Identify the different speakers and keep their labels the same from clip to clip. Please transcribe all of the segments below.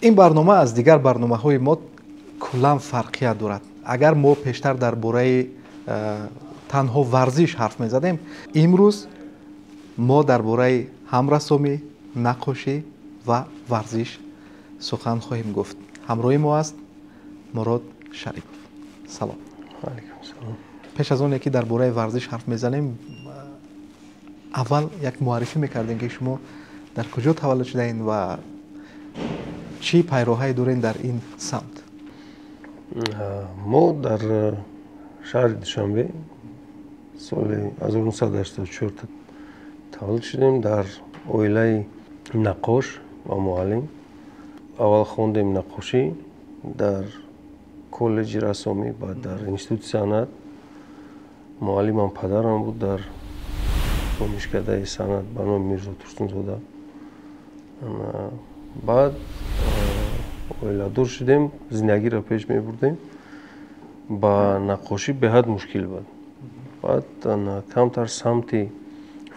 Speaker 1: Ин барнома аз дигар барномаҳои мо куллан фарқият дорад. Агар мо пештар дар бораи танҳо варзиш ҳарф мезадем, имрӯз мо дар бораи ҳам рассомӣ, наққошӣ ва варзиш сухан хоҳем гуфт. Ҳамроҳи мо аст Мурод Шарипов. Салом. Пеш аз оне ки дар бораи варзиш ҳарф мезанем, аввал як муаррифӣ мекардем, ки шумо дар куҷо таваллуд шудаен ва чӣ пайроҳае дорем дар ин самт?
Speaker 2: Мо дар шаҳри Душанбе соли 1984 таваллуд шудем, дар оилаи наққош ва муаллим. Аввал хондем наққошӣ дар коллеҷи рассомӣ, баъд дар институти санъат. Муаллимам падарам буд дар донишкадаи санъат ба номи Мирзо Турсунзода. Баъд оиладор шудем, зиндагиро пеш мебурдем. Ба наққошӣ беҳад мушкил буд. Баъд камтар самти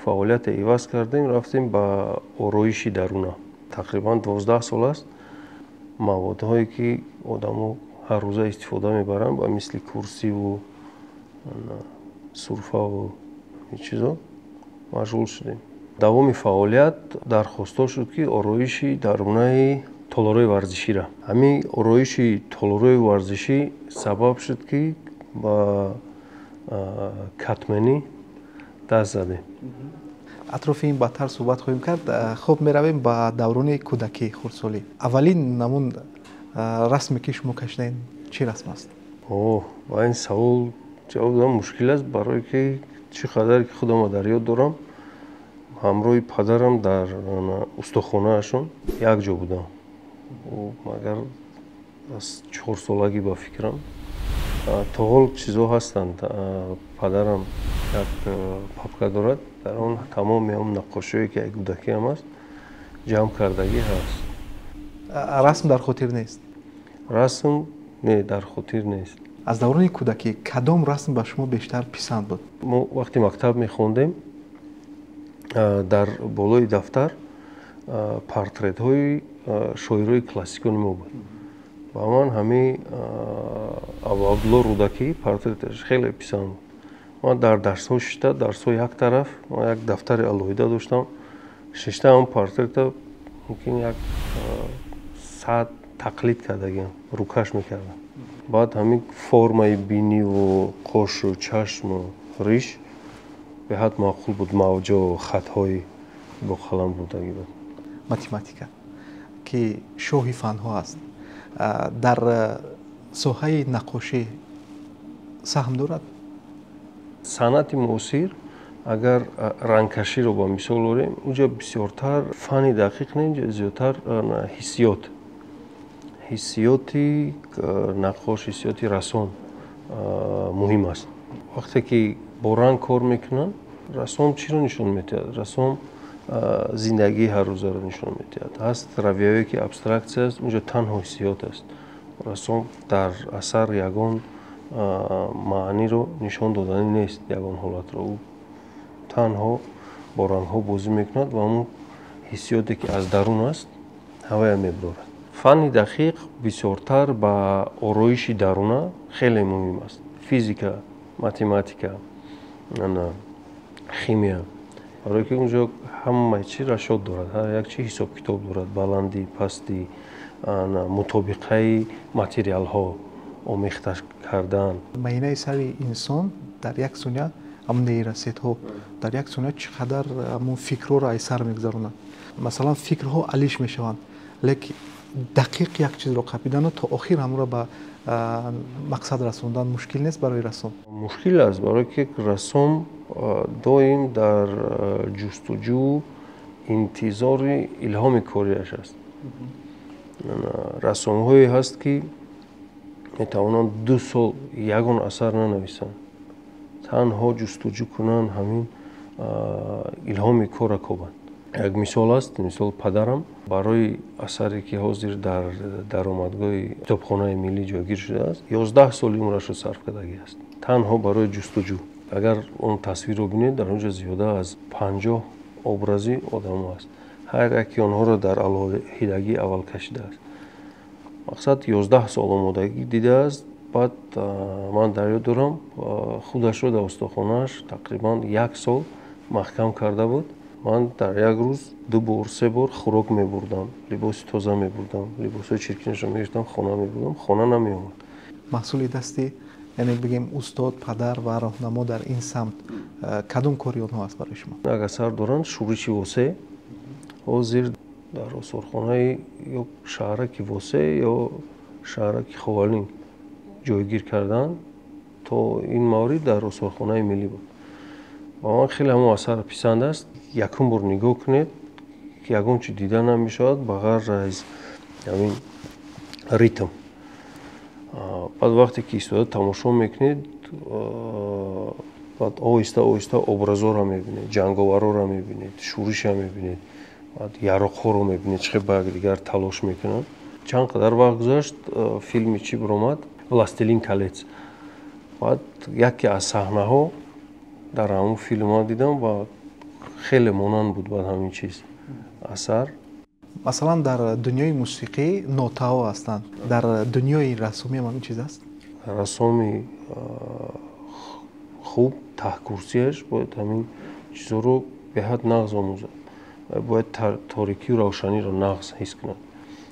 Speaker 2: фаъолията иваз кардем, рафтем ба ороиши даруна. Тақрибан 12 сол аст маводҳое ки одамо ҳаррӯза истифода мебаранд, ба мисли курсиву сурфаву ин чизо машғул шудем. Давоми фаъолият дархостҳо шуд, ки ороиши дарунаи толорҳои варзиширо. Ҳамин ороиши толорҳои варзишӣ сабаб шуд, ки ба катманӣ даст задем.
Speaker 1: Атрофи ин баъдтар суҳбат хоҳем кард. Хуб, меравем ба даврони кӯдакӣ, хурдсолӣ. Аввалин намун расме ки шумо кашидаед, чӣ расм аст?
Speaker 2: О, ба ин савол ҷавоб додан мушкил аст, барое ки чӣ қадар ки худамро дар ёд дорам, ҳамроҳи падарам дар устохонаашон якҷо будам. Магар аз 4солагӣ ба фикрам то ҳол чизҳо ҳастанд. Падарам як папка дорад, дар он тамоми он наққошиҳое ки кӯдакиам аст, ҷамъ кардагӣ ҳаст.
Speaker 1: Расм дар хотир нест?
Speaker 2: Расм не, дар хотир нест.
Speaker 1: Аз даврони кӯдакӣ кадом расм ба шумо бештар писанд буд?
Speaker 2: Мо вақте мактаб мехондем, дар болои дафтар портретҳои шоирои классикони мо буд. Ба ман ҳамин Абуабдулло Рӯдакӣ портреташ хеле писанд буд. Ман дар дарсҳо шишта, дарсҳо як тараф, ман як дафтари алоҳида доштам, шишта ҳамон портрета мумкин як саат тақлид кардагиам, рӯкаш мекардам. Баъд ҳамин формаи биниву қошу чашму риш беҳад маъқул буд, мавҷо хатҳои бо қалам будагӣ буд.
Speaker 1: Математика ки шоҳи фанҳо аст, дар соҳаи наққошӣ саҳм дорад?
Speaker 2: Санъати муосир, агар рангкаширо ба мисол орем, унҷо бисёртар фанни дақиқ не, зиёдтар ҳиссиёт, ҳиссиёти наққош, ҳиссиёти рассом муҳим аст. Вақте ки бо ранг кор мекунанд, рассом чиро нишон медиҳад? Рассом зиндагии ҳаррӯзаро нишон медиҳад. Ҳаст равияҳое ки абстраксия аст, унҷо танҳо ҳиссиёт аст. Рассом дар асар ягон маъниро нишон доданӣ нест, ягон ҳолатро. Ӯ танҳо бо рангҳо бозӣ мекунад ва ҳамун ҳиссиёте ки аз дарун аст, ҳавая мебарорад. Фанни дақиқ бисёртар ба ороиши даруна хеле муҳим аст. Физика, математика, химия, барое ки унҷо ҳамаи чи расчёт дорад, ҳар як чи ҳисобкитоб дорад, баландӣ, пастӣ, мутобиқаи материалҳо омехта кардан.
Speaker 1: Маинаи сари инсон дар як сония, ҳамун нейросетҳо дар як сония чӣ қадар ҳамун фикрҳоро аз сар мегузаронанд. Масалан, фикрҳо алиш мешаванд, лекин дақиқ як чизро қапидану то охир ҳамонро ба мақсад расондан мушкил нест барои рассом?
Speaker 2: Мушкил аст, барое ки рассом доим дар ҷустуҷӯ, интизори илҳоми кориаш аст. Рассомҳое ҳаст, ки метавонанд 2 сол ягон асар нанависанд, танҳо ҷустуҷӯ кунанд, ҳамин илҳоми корро кобанд. Як мисол аст, мисол падарам барои асаре ки ҳозир дар даромадгоҳи китобхонаи миллӣ ҷойгир шудааст, 11 соли умрашро сарф кардагӣ аст танҳо барои ҷустуҷӯ. Агар он тасвирро бинед, дар он ҷо зиёда аз 50 образи одамо аст. Ҳар яке онҳоро дар алоҳидагӣ аввал кашидааст. Мақсад 11 сол омодагӣ дидааст. Баъд ман дар ёд дорам, худашро дар устохонааш тақрибан 1 сол маҳкам карда буд. Ман дар як рӯз 2 бор 3 бор хӯрок мебурдам, либоси тоза мебурдам, либосҳои чиркинашро мегирифтам, хона мебурдам, хона намеомад.
Speaker 1: Маҳсули дасти, яъне бигем устод, падар ва роҳнамо дар ин самт кадом кори онҳо аст барои шумо?
Speaker 2: Як асар доранд, Шӯриши Восе. Ҳозир дар осорхонаи ё шаҳраки Восе ё шаҳраки Ховалинг ҷойгир карданд. То ин маврид дар осорхонаи миллӣ буд. Ба ман хеле ҳамон асар писанд аст. Якум бор нигоҳ кунед, ки ягон чи дида намешавад ба ғайр аз ҳамин ритм. Баъд вақте ки истода тамошо мекунед, баъд оҳиста оҳиста образоро мебинед, ҷанговарҳоро мебинед, шӯриша мебинед, баъд яроқҳоро мебинед, чӣ хел ба якдигар талош мекунанд. Чанд қадар вақт гузашт, филми чӣ биромад? Властелин колец. Баъд яке аз саҳнаҳо дар ҳамон филм ман дидам ва хеле монанд буд баъд ҳамин чиз асар.
Speaker 1: Масалан, дар дунёи мусиқӣ нотаҳо ҳастанд, дар дунёи рассомӣ ҳам ҳамин чиз аст?
Speaker 2: Рассоми хуб таҳкурсияш бояд ҳамин чизҳоро беҳад нағз омӯзад. Бояд торикию равшаниро нағз ҳис кунад,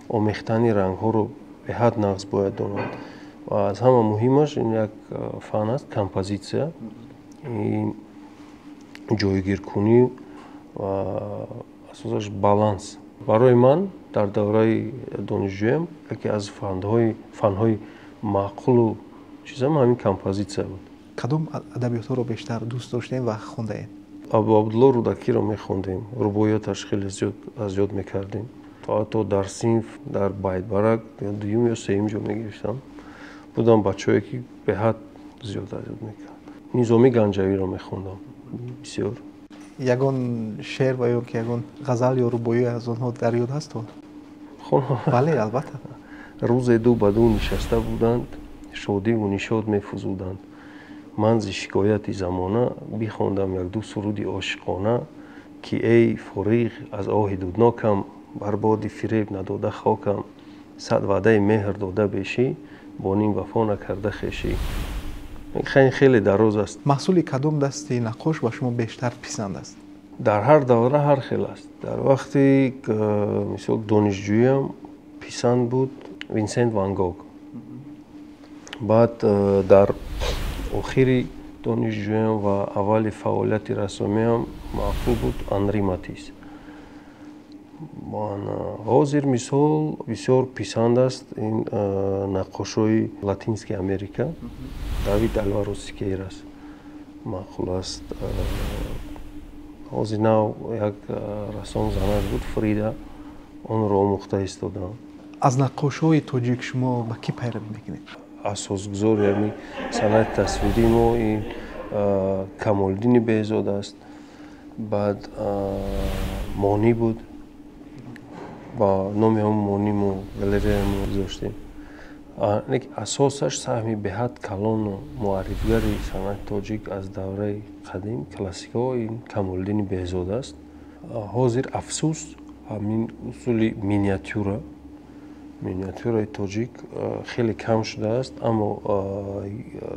Speaker 2: омехтани рангҳоро беҳад нағз бояд донад. Ва аз ҳама муҳимаш ин як фан аст, композитсия, ин ҷойгиркунӣ ва асосаш баланс. Барои ман дар давраи донишҷӯям яке аз фанҳои маъқулу чизам ҳамин композитсия буд.
Speaker 1: Кадом адабиётҳоро бештар дӯст доштем ва хондаед?
Speaker 2: Абу Абдулло Рӯдакиро мехондем, рубоиёташ хеле зиёд аз ёд мекардем. То ҳатто дар синф, дар байтбарак дуюм ё сеюм ҷо мегирифтам. Будам бачаҳое ки беҳад зиёд аз ёд мекард. Низомӣ Ганҷавиро мехондам бисёр.
Speaker 1: Ягон шеър ва ё ки ягон ғазал ё рубоӣ аз онҳо дар ёд ҳаст?
Speaker 2: Хонам.
Speaker 1: Бале, албатта.
Speaker 2: Рӯзе ду ба ду нишаста буданд, шодиву нишод мефузуданд. Ман зи шикояти замона бихондам як-ду суруди ошиқона, ки эй фориғ аз оҳи дуднокам, бар боди фиреб надода хокам, сад ваъдаи меҳр дода бешӣ, бо ним вафо накарда хешӣ. Хеле дароз аст.
Speaker 1: Маҳсули кадом дасти наққош ба шумо бештар писанд аст?
Speaker 2: Дар ҳар давра ҳар хел аст. Дар вақти мисол донишҷӯям писанд буд Винсент Ван Гог. Баъд дар охири донишҷӯям ва аввали фаъолияти рассомиам маъқул буд Анри Матис. Ҳозир мисол бисёр писанд аст ин наққошҳои Латински Америка. Давид Алваро Сикейрас маъқул аст. Ҳозир нав як рассом занак буд, Фрида, онро омӯхта истодам.
Speaker 1: Аз наққошҳои тоҷик шумо ба кӣ пайравӣ мекунед?
Speaker 2: Асосгузори ҳамин санъати тасвирии мо ин Камолиддини Беҳзод аст. Баъд Монӣ буд, ба номи ҳамон Монӣ мо галерея мо гузоштем. Лекин асосаш саҳми беҳад калону муаррифгари санъати тоҷик аз давраи қадим классикаҳо ин Камолиддини Беҳзод аст. Ҳозир афсӯс ҳамин усули миниатюраи тоҷик хеле кам шудааст, аммо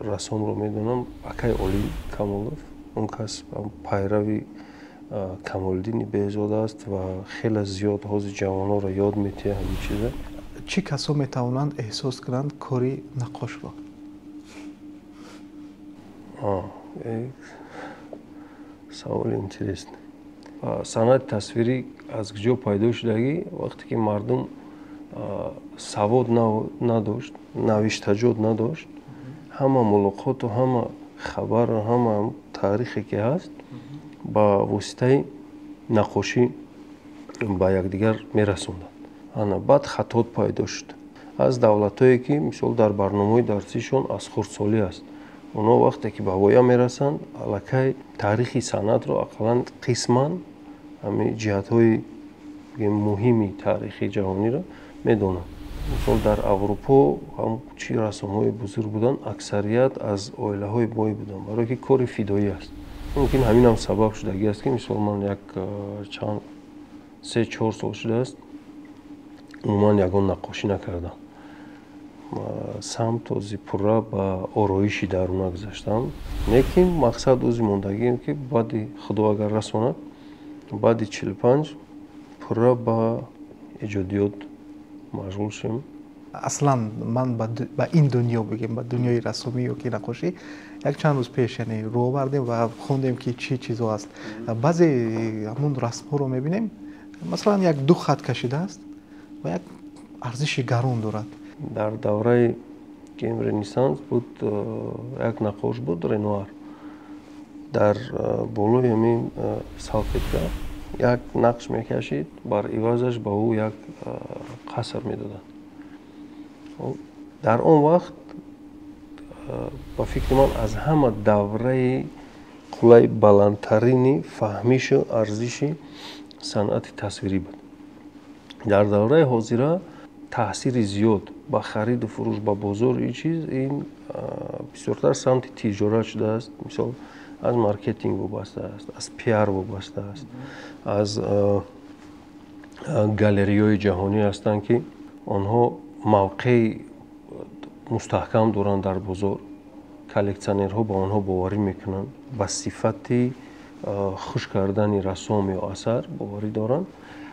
Speaker 2: рассомро медонам, акай Олим Камолов, он кас пайрави Камолиддини Беҳзод аст ва хеле зиёд ҳозир ҷавононро ёд метиҳад ҳамин чиза.
Speaker 1: Чӣ касо метавонанд эҳсос кунанд кори наққошро?
Speaker 2: Саволи интересный. Санъати тасвирӣ аз куҷо пайдо шудагӣ? Вақте ки мардум савод надошт, навиштаҷот надошт, ҳама мулоқоту ҳама хабару ҳама таърихе ки ҳаст ба воситаи наққошӣ ба якдигар мерасонданд. Ана баъд хатот пайдо шуд. Аз давлатҳое ки мисол дар барномаҳои дарсишон аз хурдсолӣ аст, онҳо вақте ки ба воя мерасанд, аллакай таърихи санъатро ақаллан қисман ҳамин ҷиҳатҳои муҳими таърихи ҷаҳониро медонанд. Мисол дар Аврупо ҳам чӣ рассомҳои бузург буданд, аксарият аз оилаҳои бой буданд, барое ки кори фидоӣ аст. Мумкин ҳаминам сабаб шудагӣ аст, ки мисол ман як чанд 3-4 сол шудааст умуман ягон наққошӣ накардам. Самт ози пурра ба ороиши даруна гузаштам. Лекин мақсад ози мондагием, ки баъди, Худо агар расонад, баъди 45 пурра ба эҷодиёт машғул шем.
Speaker 1: Аслан ман ба ин дунё, бигем, ба дунёи рассомӣ ё ки наққошӣ як чанд рӯз пеш, яъне, рӯ овардем ва хондем, ки чӣ чизо аст. Баъзе ҳамун расмҳоро мебинем, масалан, як ду хат кашидааст ва як арзиши гарон дорад.
Speaker 2: Дар давраи Ренессанс буд, як наққош буд, Ренуар. Дар болои ҳамин салфетка як нақш мекашид, бар ивазаш ба ӯ як қаср медоданд. Дар он вақт, ба фикри ман, аз ҳама давраи қуллаи баландтарини фаҳмишу арзиши санъати тасвирӣ буд. Дар давраи ҳозира таъсири зиёд ба хариду фурӯш, ба бозор, ин чиз, ин бисёртар самти тиҷорат шудааст. Мисол, аз маркетинг вобаста аст, аз пиар вобаста аст, аз галериҳои ҷаҳонӣ ҳастанд, ки онҳо мавқеи мустаҳкам доранд дар бозор, коллексионерҳо ба онҳо боварӣ мекунанд, ба сифати хуш кардани рассом ё асар боварӣ доранд.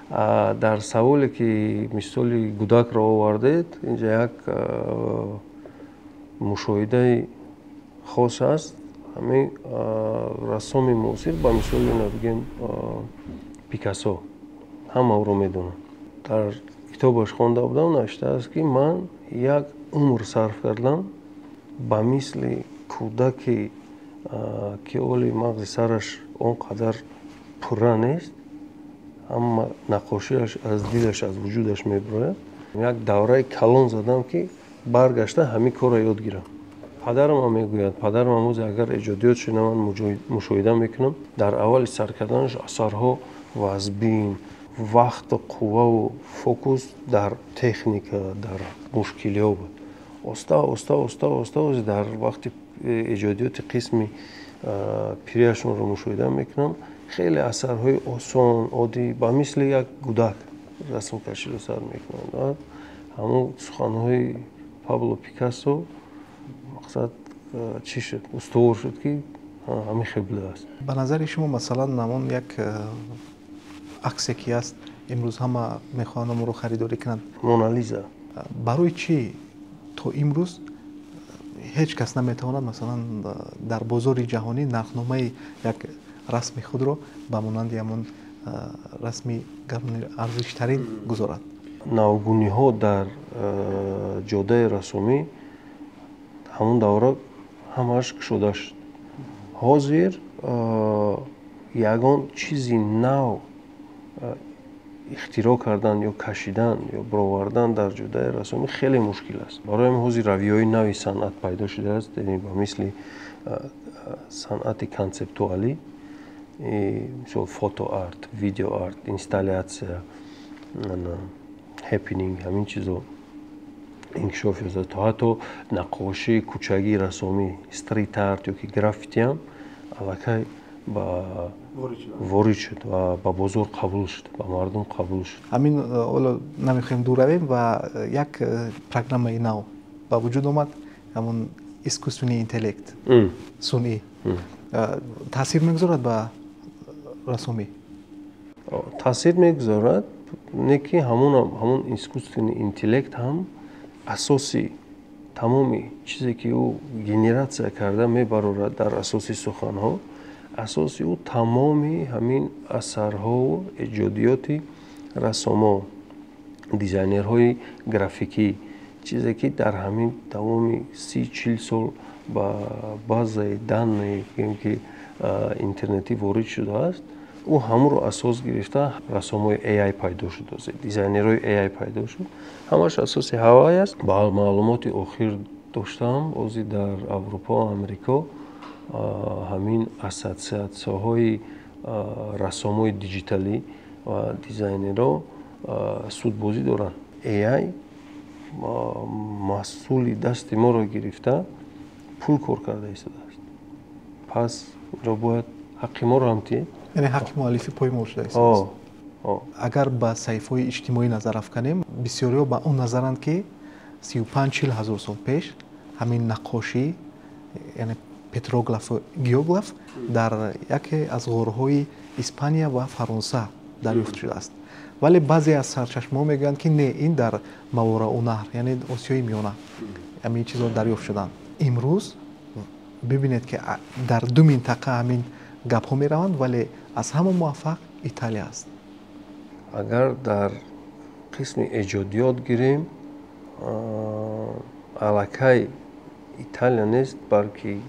Speaker 2: Дар саволе, ки мисоли гудакро овардед, инҷа як мушоҳидаи хос аст. Ҳамин рассоми муосир, ба мисоли, бигем, Пикассо, ҳама ӯро медонанд. Дар китобаш хонда будам, навиштааст, ки ман як умр сарф кардам, ба мисли кӯдаке, ки оли мағзи сараш он қадар пурра нест, ҳама наққошиаш аз дилаш, аз вуҷудаш мебирояд, як давраи калон задам, ки баргашта ҳамин корро ёд гирам. Падарам мегӯяд, падарам ҳамӯз агар эҷодиёт шуда, ман мушоҳида мекунам, дар аввали сар карданаш асарҳо вазбин, вақту қувваву фокус дар техника, дар мушкилиҳо буд. Оста оста, оста оста, дар вақти эҷодиёти қисми пирияшонро мушоҳида мекунам, хеле асарҳои осон, оддӣ, ба мисли як гудак расм кашиду сар мекунанд. Ҳамон суханҳои Пабло Пикассо, мақсад, чӣ шуд, устувор шуд, ки ҳамин хел будааст.
Speaker 1: Ба назари шумо, масалан, ҳамон як аксе, ки аст, имрӯз ҳама мехоҳанд онро харидорӣ кунанд,
Speaker 2: Монализа.
Speaker 1: Барои чӣ то имрӯз ҳеҷ кас наметавонад, масалан, дар бозори ҷаҳонӣ нархномаи як расми худро ба монанди ҳамон расми арзиштарин гузорад?
Speaker 2: Навгуниҳо дар ҷодаи рассомӣ ҳамон давра ҳамааш кушода шуд. Ҳозир ягон чизи нав ихтироъ кардан ё кашидан ё баровардан дар ҷодаи рассомӣ хеле мушкил аст. Барои ҳамин ҳозир равияҳои нави санъат пайдо шудааст, яъне ба мисли санъати консептуалӣ, мисол, фотоарт, видеоарт, инсталлятсия, хеппининг, ҳамин чизо инкишоф ёфта, то ҳатто наққошии кӯчагии рассомӣ, стрит арт ё ки граффитиам аллакай ба ворид шуд ва ба бозор қабул шуд, ба мардум қабул шуд.
Speaker 1: Ҳамин ҳоло намехоҳем дур равем ва як программаи нав ба вуҷуд омад, ҳамон искусственный интеллект, сунъӣ таъсир мегузорад ба рассомӣ?
Speaker 2: Таъсир мегузорад, не ки ҳамон искусственный интеллект ҳам асоси тамоми чизе, ки ӯ генератсия карда мебарорад дар асоси суханҳо, асоси ӯ тамоми ҳамин асарҳову эҷодиёти рассомо, дизайнерҳои графикӣ, чизе, ки дар ҳамин тамоми 30-40 сол ба базаи данные, гӯем, ки интернетӣ ворид шудааст, ӯ ҳамонро асос гирифта рассомҳои AI пайдо шуд, дизайнерҳои AI пайдо шуд. Ҳамаш асоси ҳавай аст. Ба маълумоти охир доштам, ҳозир дар Аврупо, Амрико ҳамин ассотсиатсияҳои рассомҳои диҷиталӣ ва дизайнерҳо судбозӣ доранд. AI маҳсули дасти моро гирифта, пул кор карда истодааст. Пас инро бояд ҳаққи моро ҳам тиҳед.
Speaker 1: Яъне ҳаққи муаллифӣ поймол шуда истодааст. Агар ба саҳифаҳои иҷтимоӣ назар афканем, бисёриҳо ба он назаранд, ки 35-40 ҳазор сол пеш ҳамин наққошӣ, яъне петроглафу геоглаф дар яке аз ғорҳои Испания ва Фаронса дарёфт шудааст. Вале баъзе аз сарчашмаҳо мегӯянд, ки не, ин дар Маворауннаҳр, яъне Осиёи Миёна ҳамин чизҳо дарёфт шуданд. Имрӯз бибинед, ки дар ду минтақа ҳамин гапҳо мераванд, вале аз ҳама муваффақ Италия аст.
Speaker 2: Агар дар қисми эҷодиёт гирем, аллакай Италия нест, балки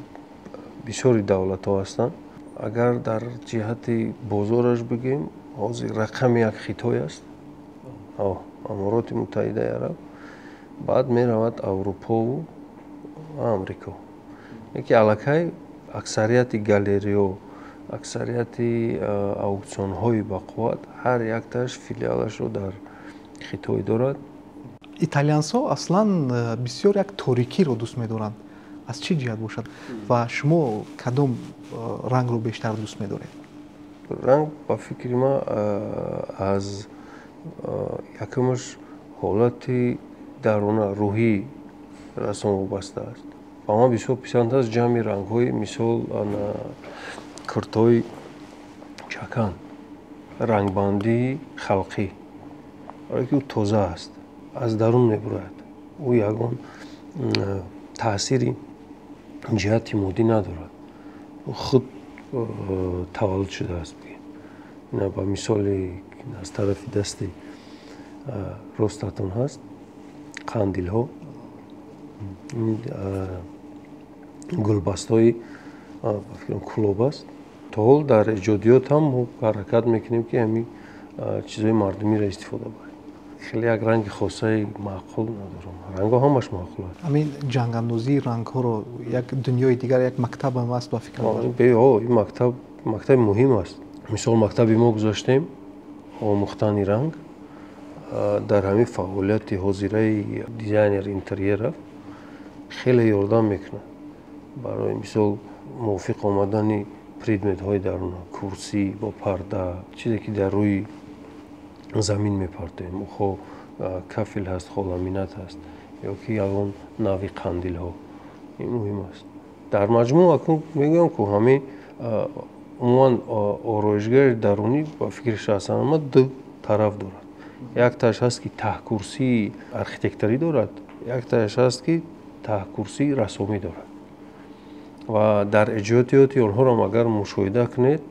Speaker 2: бисёри давлатҳо ҳастанд. Агар дар ҷиҳати бозораш бигем, ҳозир рақами як Хитой аст, Амороти Муттаҳидаи Араб, баъд меравад Аврупову Амрико. Яке аллакай аксарияти галериё, аксарияти ауксионҳои бақувват ҳар якташ филиалашро дар Хитой дорад.
Speaker 1: Италиянсҳо аслан бисёр як торикиро дӯст медоранд. Аз чӣ ҷиҳат бошад ва шумо кадом рангро бештар дӯст медоред?
Speaker 2: Ранг, ба фикри ман, аз якумаш ҳолати даруна рӯҳии рассом вобаста аст. Ба ман бисёр писанд аст ҷамъи рангҳои, мисол, куртҳои чакан, рангбандии халқӣ, барое ки ӯ тоза аст, аз дарун мебурояд, ӯ ягон таъсири ҷиҳати моддӣ надорад, худ таваллуд шудааст. Ина ба мисоли аз тарафи дасти ростатон ҳаст қандилҳо, гулбастҳои кулоб аст. То ҳол дар эҷодиёт ҳам мо ҳаракат мекунем, ки ҳамин чизҳои мардумиро истифода барем. Хеле як ранги хосаи маъқул надорам, рангҳо ҳамаш маъқул аст.
Speaker 1: Ҳамин ҷангандозии рангҳоро як дунёи дигар, як мактабам аст ба фикр.
Speaker 2: Ин мактаб мактаби муҳим аст. Мисол, мактаби мо гузаштем омӯхтани ранг дар ҳамин фаъолияти ҳозираи дизайнер интерьера хеле ёрдам мекунад. Барои мисол, мувофиқ омадани предметҳои даруна, курсӣ бо парда, чизе ки дар рӯи замин мепартоем, хо кафел ҳаст, хо ламинат ҳаст ё ки ягон нави қандилҳо, ин муҳим аст. Дар маҷмӯъ акнун мегӯям, ку ҳамин умуман ороишгари дарунӣ ба фикри шахсан ман ду тараф дорад. Яктааш ҳаст, ки таҳкурсии архитекторӣ дорад, яктааш ҳаст, ки таҳкурсии рассомӣ дорад. Ва дар эҷодиёти онҳоро агар мушоҳида кунед,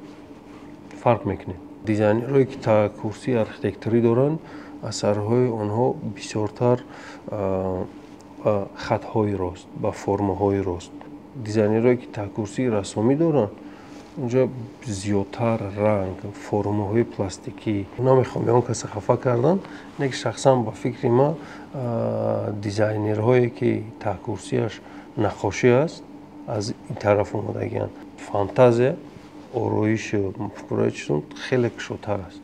Speaker 2: фарқ мекунед. Дизайнерҳое, ки таҳкурсии архитекторӣ доранд, асарҳои онҳо бисёртар ба хатҳои рост, ба формаҳои рост. Дизайнерҳое, ки таҳкурсии рассомӣ доранд, унҷо зиёдтар ранг, формаҳои пластикӣ. Намехоҳам ягон каса хафа кардан, не ки шахсан ба фикри ман дизайнерҳое, ки таҳкурсияш наққошӣ аст, аз ин тараф омадагианд. Фантазия, ороишу муфкураи чизон хеле кушодтар аст.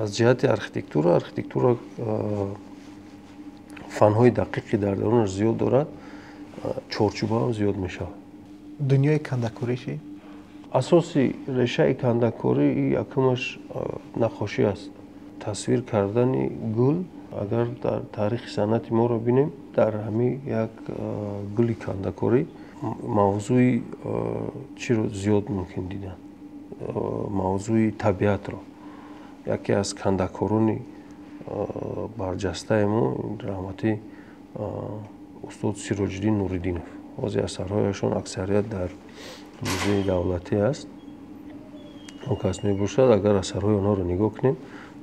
Speaker 2: Аз ҷиҳати архитектура, архитектура фанҳои дақиқи дар дарунаш зиёд дорад, чорчӯбаам зиёд мешавад.
Speaker 1: Дунёи кандакорӣ чӣ?
Speaker 2: Асоси решаи кандакорӣ якумаш наққошӣ аст. Тасвир кардани гул, агар дар таърихи санъати моро бинем, дар ҳамин як гули кандакорӣ мавзӯи чиро зиёд мумкин дидан, мавзӯи табиатро. Яке аз кандакорони барҷастаи мо раҳматӣ устод Сироҷиддин Нуриддинов. Ҳозир асарҳояшон аксарият дар музеи давлатӣ аст. Он кас мебошад, агар асарҳои онҳоро нигоҳ кунем,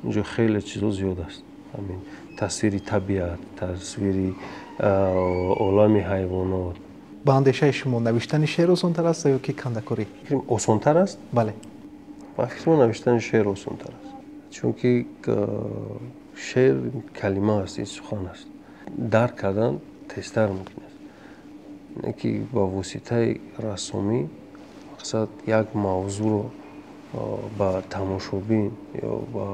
Speaker 2: унҷо хеле чизо зиёд аст. Ҳамин тасвири табиат, тасвири олами ҳайвонот.
Speaker 1: Ба андешаи шумо навиштани шеър осонтар аст ё ки кандакорӣ?
Speaker 2: Осонтар аст?
Speaker 1: Бале.
Speaker 2: Ба фикри ман навиштани шеър осонтар аст, чунки шеър калима аст, ин сухан аст, дарк кардан тезтар мумкин аст. Не ки ба воситаи рассомӣ мақсад як мавзӯъро ба тамошобин ё ба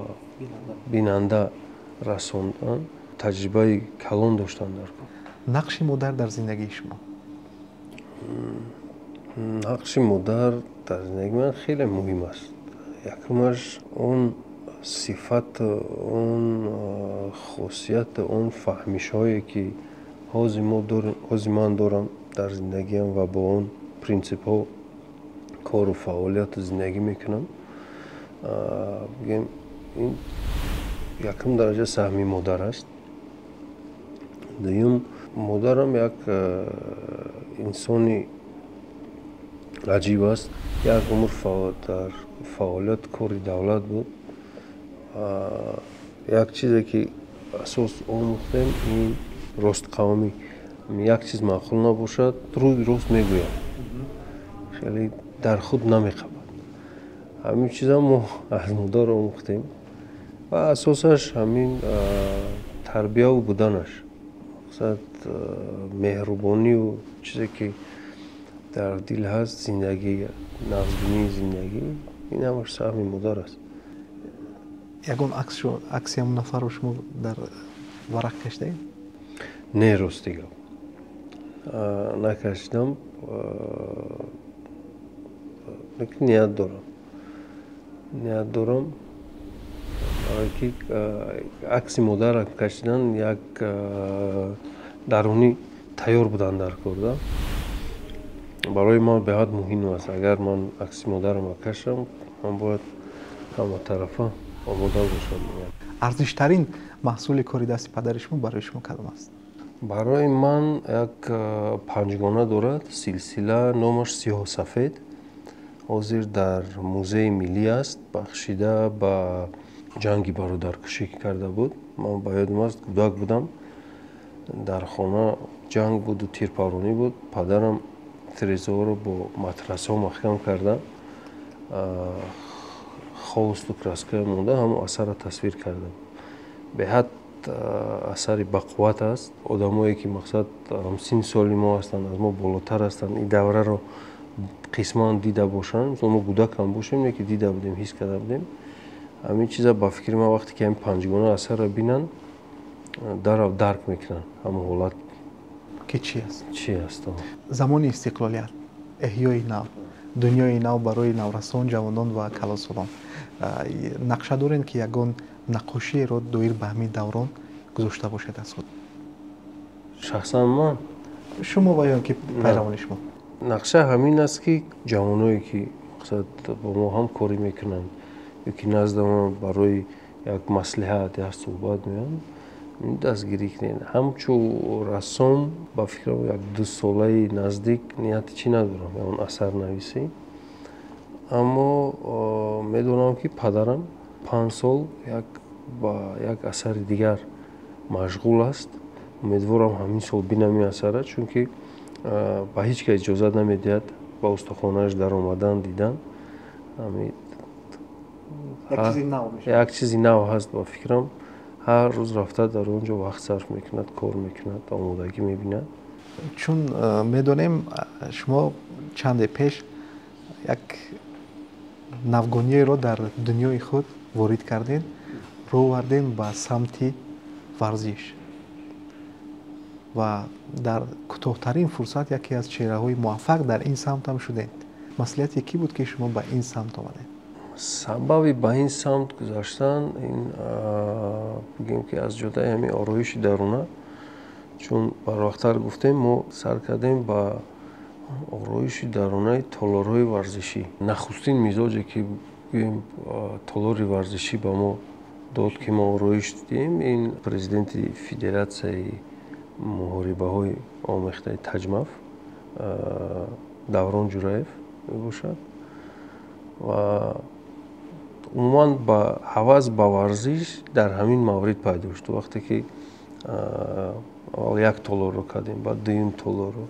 Speaker 2: бинанда расондан таҷрибаи калон доштан дар кор.
Speaker 1: Нақши модар дар зиндагии шумо?
Speaker 2: Нақши модар дар зиндагии ман хеле муҳим аст. Якумаш он сифат, он хосият, он фаҳмишҳое, ки ҳозир мо дорем, ҳозир ман дорам дар зиндагиам ва бо он принсипҳо кору фаъолияту зиндагӣ мекунам, бигем, ин якум дараҷа саҳми модар аст. Дуюм, модарам як инсони аҷиб аст. Як умр дар фаъолият кори давлат буд. Як чизе ки асос омӯхтем, ин ростқавмӣ. Як чиз маъқул набошад, рӯи рост мегӯяд, хеле дар худ намеқабад. Ҳамин чизам мо аз модар омӯхтем ва асосаш ҳамин тарбияву буданаш, мақсад, меҳрубонию чизе ки дар дил ҳаст, зиндагӣ, нағзбинии зиндагӣ, ин ҳамаш саҳми модар аст.
Speaker 1: Ягон акси ҳамон нафарро шумо дар варақ кашидаед?
Speaker 2: Не, рости гап, накашидам, лекин ният дорам, ният дорам, барое ки акси модарам кашидан як дарунӣ тайёр будан дар кор да. Барои ман беҳад муҳим аст. Агар ман акси модарамро кашам, ман бояд ҳаматарафа омода бошам.
Speaker 1: Арзиштарин маҳсули кори дасти падари шумо барои шумо кадом аст?
Speaker 2: Барои ман як панҷгона дорад силсила, номаш «Сиёҳу сафед», ҳозир дар музеи миллӣ аст, бахшида ба ҷанги бародаркушӣ карда буд. Ман ба ёдам аст, кӯдак будам, дар хона ҷанг буду тирпаронӣ буд. Падарам тирезаҳоро бо матрасҳо маҳкам карда, холсту краска монда, ҳамон асарро тасвир карда. Беҳад асари бақувват аст. Одамое ки, мақсад, ҳамсинни соли мо ҳастанд, аз мо болотар ҳастанд, ин давраро қисман дида бошанд, мисол, мо кӯдакам бошем, не ки дида будем, ҳис карда будем ҳамин чиза. Ба фикри ман, вақте ки ҳамин панҷгона асарро бинанд, дарав дарк мекунанд ҳамон ҳолат
Speaker 1: ки чи аст.
Speaker 2: Чи аст.
Speaker 1: Замони истиқлолият, эҳёи нав, дунёи нав барои наврасон, ҷавонон ва калонсолон. Нақша дорем, ки ягон наққошиеро доир ба ҳамин даврон гузошта бошед аз худ?
Speaker 2: Шахсан ман?
Speaker 1: Шумо ва ё ки пайравони шумо.
Speaker 2: Нақша ҳамин аст, ки ҷавоное ки, мақсад, бо мо ҳамкорӣ мекунанд ё ки назди мо барои як маслиҳат, як суҳбат меоянд, дастгирӣ кунед. Ҳамчун рассом, ба фикрам, як 2 солаи наздик нияти чӣ надорам, ягон асарнависӣ. Аммо медонам, ки падарам 5 сол як ба як асари дигар машғул аст. Умедворам, ҳамин сол бинам ин асарра, чунки ба ҳеҷ кас иҷозат намедиҳад ба устохонааш даромадан, дидан. Як чизи нав ҳаст, ба фикрам, ҳар рӯз рафта дар он ҷо вақт сарф мекунад, кор мекунад, омодагӣ мебинад.
Speaker 1: Чун медонем, шумо чанде пеш як навгониеро дар дунёи худ ворид кардем, рӯ овардем ба самти варзиш ва дар кӯтоҳтарин фурсат яке аз чеҳраҳои муваффақ дар ин самт ҳам шудем. Маслиҳати кӣ буд, ки шумо ба ин самт омадед?
Speaker 2: Сабаби ба ин самт гузаштан ин, бигем, ки аз ҷодаи ҳамин ороиши даруна, чун барвақттар гуфтем, мо сар кардем ба ороиши дарунаи толорҳои варзишӣ. Нахустин мизоҷе ки, гӯем, толори варзишӣ ба мо дод, ки мо ороиш дидем, ин президенти федератсияи муҳорибаҳои омехтаи Таҷмаф Даврон Ҷураев мебошад. Ва умуман ба ҳавас ба варзиш дар ҳамин маврид пайдо шуд, вақте ки аввал як толорро кардем, баъд дуюм толорро,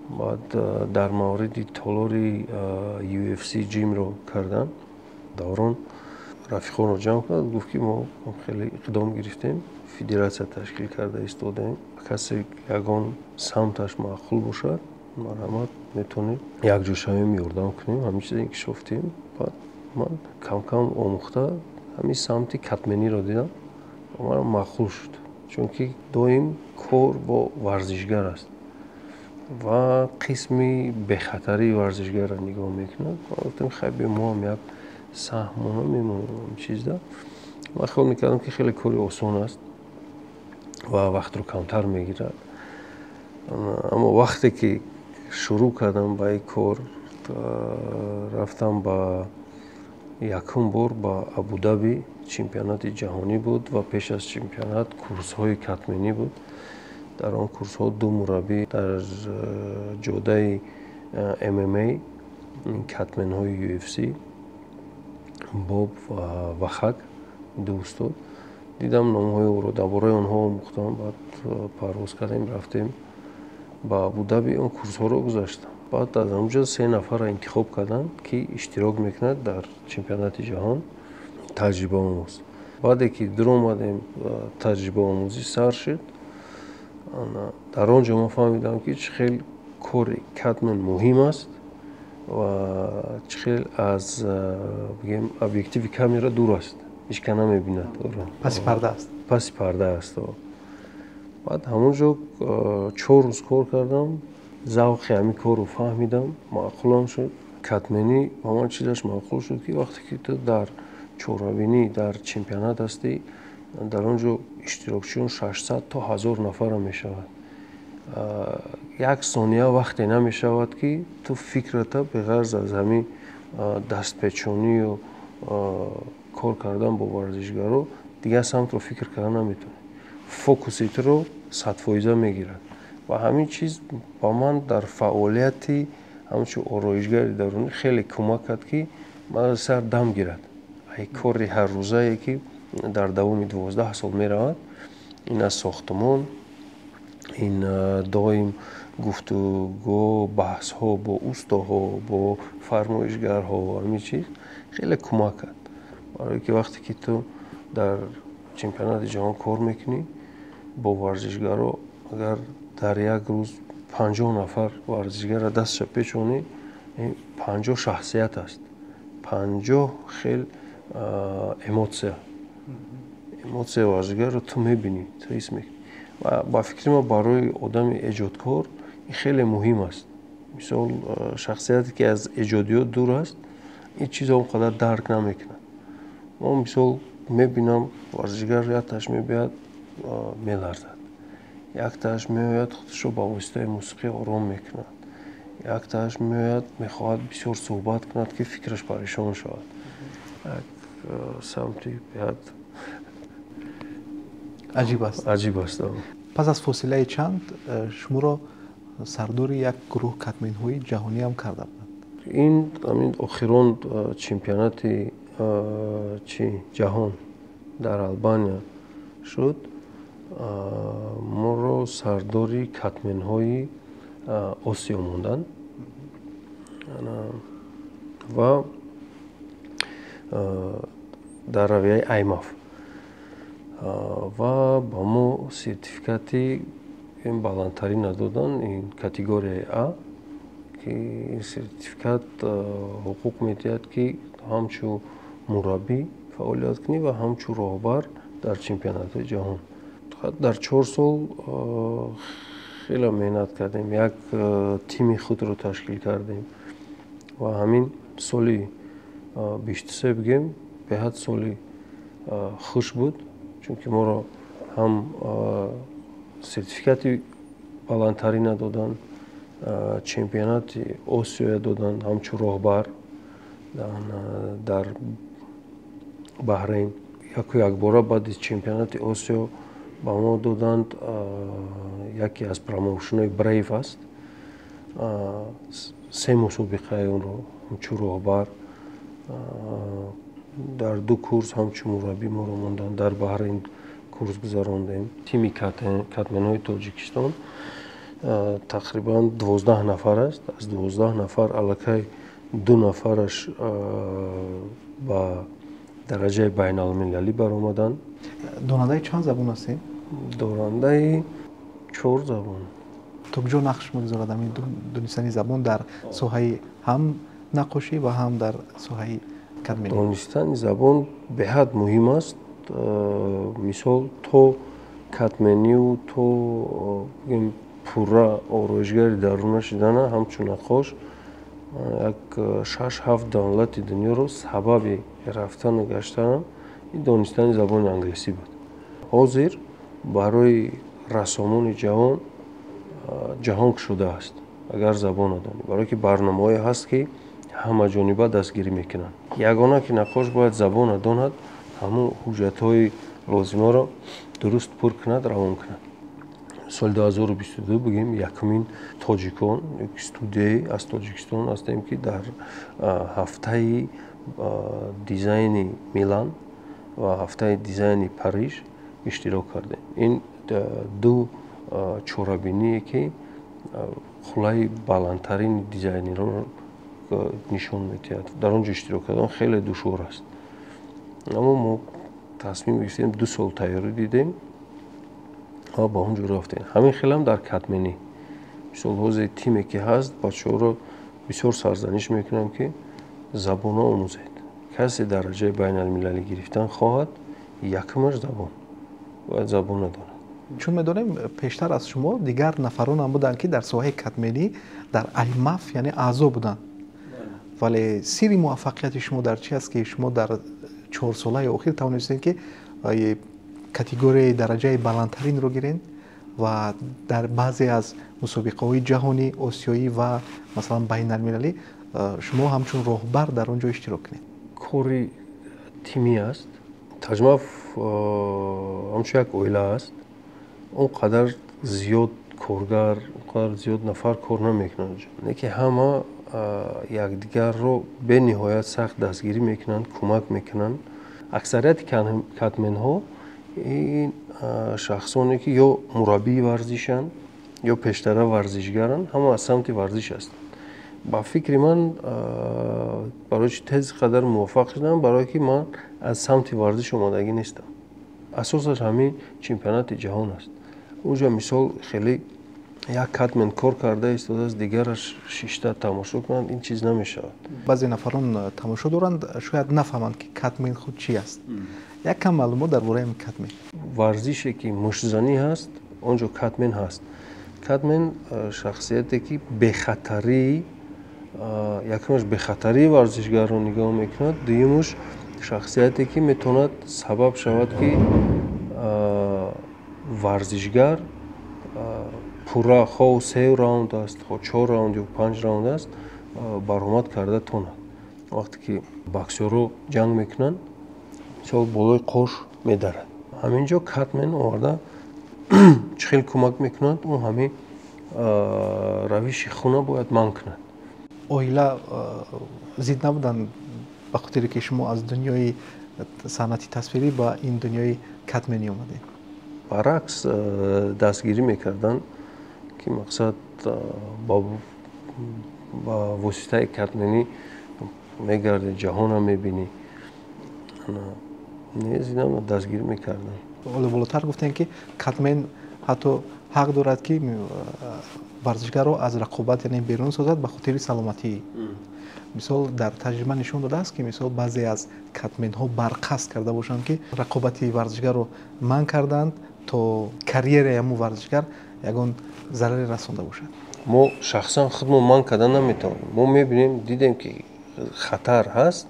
Speaker 2: баъд дар мавриди толори UFC gym ро кардан, Даврон рафиқонро ҷамъ кард, гуфт, ки мо хеле иқдом гирифтем, федератсия ташкил карда истодаем, касе ягон самташ маъқул бошад, марҳамат, метавонем якҷо шавем, ёрдам кунем, ҳамин чиза инкишоф диҳем. Баъд ман камкам омӯхта, ҳамин самти катмениро дидам, манам маъқул шуд, чунки доим кор бо варзишгар аст ва қисми бехатарии варзишгарро нигоҳ мекунад. Гуфтем, хай, биё, мо ҳам як саҳмона мемонем ҳамин чизда. Ман хиёл мекардам, ки хеле кори осон аст. Ва вақтро камтар мегирад. Аммо вақте ки шурӯъ кардам ба ин кор, рафтам ба якум бор ба Абудаби, чемпионати ҷаҳонӣ буд ва пеш аз чемпионат курсҳои катменӣ буд. Дар он курсҳо ду мураббӣ дар ҷодаи ММА, катменҳои UFC, Боб ва Вахак, ду устод дидам, номҳои ӯро, дар бораи онҳо омӯхтам. Баъд парвоз кардем, рафтем ба Абудаби, он курсҳоро гузаштам. Баъд аз онҷо се нафарро интихоб карданд, ки иштирок мекунад дар чемпионати ҷаҳон, таҷрибаомӯз. Баъде ки дуромадем, таҷрибаомӯзӣ сар шуд. Дар он ҷо ман фаҳмидам, ки чӣ хел кори катмен муҳим аст ва чӣ хел аз, бигем, объективи камера дур аст, ҳеҷ кас намебинад.
Speaker 1: Паси парда аст.
Speaker 2: Паси парда аст. Баъд ҳамон ҷо 4 рӯз кор кардам, завқи ҳамин корро фаҳмидам, маъқулам шуд. Катменӣ ба ман чизаш маъқул шуд, ки вақте ки ту дар чорабинӣ, дар чемпионат ҳастӣ, дар он ҷо иштирокчиён 600 то 1000 нафара мешавад, як сония вақте намешавад, ки ту фикрата беғарз аз ҳамин дастпечонию кор кардан бо варзишгаро дигар самтро фикр карда наметавонӣ. Фокуси туро 100% мегирад ва ҳамин чиз ба ман дар фаъолияти ҳамчун ороишгари дарунӣ хеле кӯмак кард, ки ман сар дам гирад. Ай кори ҳаррӯзае, ки дар давоми 12 сол меравад, ин аз сохтумон, ин доим гуфтугӯ, баҳсҳо бо устоҳо, бо фармоишгарҳо, ҳамин чиз хеле кӯмак кард, барое ки вақте ки ту дар чемпионати ҷаҳон кор мекунӣ бо варзишгаро, агар дар як рӯз 50 нафар варзишгарро дастша печонӣ, 50 шахсият аст, 50 хел эмоция. Эмоцияи варзишгарро ту мебинӣ, ту ҳис мекунӣ. Ва ба фикри ман, барои одами эҷодкор ин хеле муҳим аст. Мисол, шахсияте ки аз эҷодиёт дур аст, ин чизро он қадар дарк намекунад. Мо, мисол, мебинам, варзишгар якташ мебиёяд, меларзад, якташ меояд, худашро ба воситаи мусиқӣ ором мекунад, якташ меояд, мехоҳад бисёр суҳбат кунад, ки фикраш парешон шавад. Як самти беҳад
Speaker 1: аҷиб аст.
Speaker 2: Аҷиб аст.
Speaker 1: Пас аз фосилаи чанд шуморо сардори як гурӯҳ катменҳои ҷаҳонӣ ҳам карда буданд.
Speaker 2: Ин ҳамин охирон чемпионати чи ҷаҳон дар Албания шуд, моро сардори катменҳои Осиё монданд ва дар равияи IMMAF ва ба мо сертификати баландтарина доданд, ин категорияи А, ки ин сертификат ҳуқуқ медиҳад, ки ҳамчун мураббӣ фаъолият кунӣ ва ҳамчун роҳбар дар чемпионатҳои ҷаҳон. Дар 4 сол хеле меҳнат кардем, як тими худро ташкил кардем ва ҳамин соли 23, бигем, беҳад соли хуш буд, чунки моро ҳам сертификати баландтарина доданд, чемпионати Осиёя доданд ҳамчун роҳбар дар Баҳрейн. Яку якбора баъди чемпионати Осиё ба мо доданд, яке аз промоушнҳои Брейв аст, се мусобиқаи онро ҳамчун роҳбар, дар ду курс ҳамчун мураббӣ моро монданд. Дар Баҳрейн курс гузарондем. Тими катменҳои Тоҷикистон тақрибан 12 нафар аст. Аз 12 нафар аллакай ду нафараш ба дараҷаи байналмилалӣ баромаданд.
Speaker 1: Донандаи чанд забон ҳастем?
Speaker 2: Дорандаи чор забон.
Speaker 1: То куҷо нақш мегузорад ҳамин донистани забон дар соҳаи ҳам наққошӣ ва ҳам дар соҳаи катменӣ?
Speaker 2: Донистани забон беҳад муҳим аст. Мисол, то катмению то пурра ороишгари даруна шудана, ҳамчун наққош як шаш ҳафт давлати дунёро сабаби рафтану гаштанам ин донистани забони англисӣ буд. Ҳозир Барои рассомони ҷавон ҷаҳон кушодааст, агар забонро донӣ, барое ки барномаҳое ҳаст, ки ҳамаҷониба дастгирӣ мекунанд. Ягона ки наққош бояд забонро донад, ҳамун ҳуҷҷатҳои лозимаро дуруст пур кунад, равон кунад. Соли 2022 бигем, якумин тоҷикон, студияи аз Тоҷикистон ҳастем, ки дар ҳафтаи дизайни Милан ва ҳафтаи дизайни Париж иштирок кардем. Ин ду чорабиние, ки хулаи баландтарини дизайнерро нишон медиҳад. Дар он ҷо иштирок кардан хеле душвор аст, аммо мо тасмим гирифтем, 2 сол тайёрӣ дидем ва ба он ҷо рафтем. Ҳамин хелам дар катменӣ, мисол, ҳозир тиме ки ҳаст, бачаҳоро бисёр сарзаниш мекунам, ки забонро омӯзед. Касе дараҷаи байналмилалӣ гирифтан хоҳад, якумаш забон, бояд забонро донад.
Speaker 1: Чун медонем, пештар аз шумо дигар нафарон ҳам буданд, ки дар соҳаи катменӣ дар АЙМАФ, яъне аъзо буданд, вале сирри муваффақияти шумо дар чи аст, ки шумо дар 4 солаи охир тавонистед, ки категорияи дараҷаи баландтаринро гиред ва дар баъзе аз мусобиқаҳои ҷаҳонӣ, осиёӣ ва масалан байналмилалӣ шумо ҳамчун роҳбар дар он ҷо иштирок кунед?
Speaker 2: Кори тимӣ аст. Таҷмаф ҳамчун як оила аст. Он қадар зиёд коргар, он қадар зиёд нафар кор намекунанд, не ки ҳама якдигарро бениҳоят сахт дастгирӣ мекунанд, кӯмак мекунанд. Аксарияти катменҳо ин шахсоне, ки ё мураббии варзишанд, ё пештара варзишгаранд, ҳама аз самти варзиш ҳастанд. Ба фикри ман, барои чи тез қадар муваффақ шудам? Барое ки ман аз самти варзиш омодагӣ нестам. Асосаш ҳамин чемпионати ҷаҳон аст. Унҷо, мисол, хеле як катмен кор карда истодааст, дигараш шишта тамошо кунанд, ин чиз намешавад.
Speaker 1: Баъзе нафарон тамошо доранд, шояд нафаҳманд, ки катмен худ чи аст. Як кам маълумот дар бораи катмен.
Speaker 2: Варзише ки муштзанӣ ҳаст, он ҷо катмен ҳаст. Катмен шахсияте, ки бехатарии, якумаш, бехатарии варзишгарро нигоҳ мекунад, дуюмаш, шахсияте, ки метавонад сабаб шавад, ки варзишгар пурра, хоҳ се раунд аст, хоҳ чор раунд ё панҷ раунд аст, баромад карда тонад. Вақте ки боксёрҳо ҷанг мекунанд, мисол, болои қош медарад, ҳамин ҷо катмен оварда чӣ хел кӯмак мекунад? Ӯ ҳамин равиши хуна бояд манъ кунад.
Speaker 1: Оила зид набуданд, ба хотире ки шумо аз дунёи санъати тасвирӣ ба ин дунёи катменӣ омадед?
Speaker 2: Баръакс, дастгирӣ мекарданд, ки мақсад ба воситаи катменӣ мегардӣ, ҷаҳонам мебинӣ. Не, дастгирӣ мекарданд.
Speaker 1: Ҳоло болотар гуфтем, ки катмен ҳатто ҳақ дорад, ки варзишгарро аз рақобат, яъне берун созад ба хотири саломатӣ. Мисол, дар таҷриба нишон додааст, ки мисол баъзе аз катменҳо барқасд карда бошанд, ки рақобати варзишгарро манъ карданд, то карьераи ҳамун варзишгар ягон зараре расонда бошад?
Speaker 2: Мо шахсан худмо манъ карда наметавонем. Мо мебинем, дидем, ки хатар ҳаст,